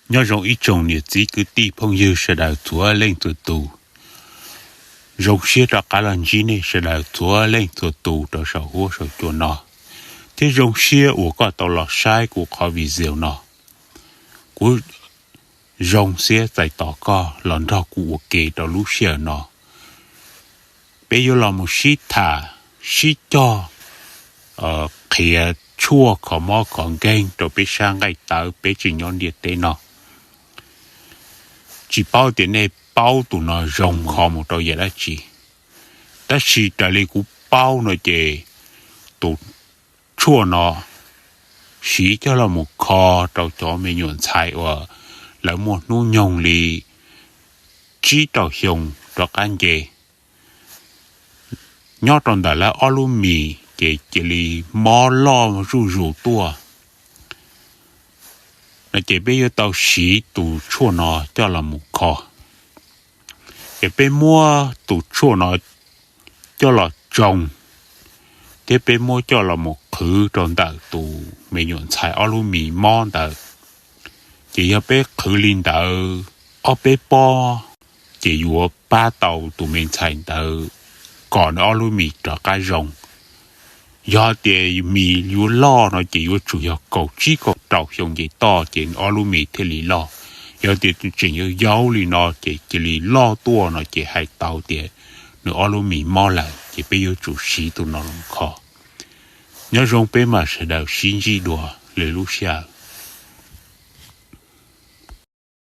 Nyob zoo ib tsoom niam txiv kwv tij phooj ywg sawv daws txhua leej txhua tus. Zoo siab rov qab los ntsib nej sawv daws txhua leej txhua tus rau saum huab saum cua no, thiab zoo siab uas koj tau los saib kuv qhov video no. Kuv zoo siab txais tos koj los nrog kuv ua ke rau lub sij hawm no. Peb yuav los mus sib tham, sib cog, qhia tshuaj kho mob kho nkeeg rau peb sab nqaij tawv peb tseem nyob ntiaj teb no. Tsis paub tias nej paub tus no zoo kho mus rau yam dab tsi, tab sis raws li kuv paub no ces tus tshuaj no siv coj los mus kho rau cov me nyuam ntxhais uas lawv muaj hnub nyoog li tsib rau xyoo rov qab nce. Nyob rau ntawm lawv ob lub mis ces cia li mob loj zuj zus tuaj no ces peb yuav tau siv tus tshuaj no coj los mus kho. Ces peb muab tus tshuaj no coj los tsoo, thiab peb muab coj los mus qhwv rau ntawm tus me nyuam ntxhais ob lub mis mob ntawd. Ces yog peb qhwv li ntawd ob peb pob, ces yuav pab tau tus me ntxhais ntawd kom nws ob lub mis rov qab zoo. Yog tias mis yuav loj no ces yuav tsum yog kaum tsib kaum rau xyoo nce toj ces nws ob lub mis thiaj li loj. Yog tias tus tseem yau yau li no ces cia li loj tuaj no ces hais tau tias nws ob lub mis mob lawm, ces peb yuav tsum siv tus no los kho. Nyob zoo peb mam sawv daws sib ntsib dua lwm lub sij hawm.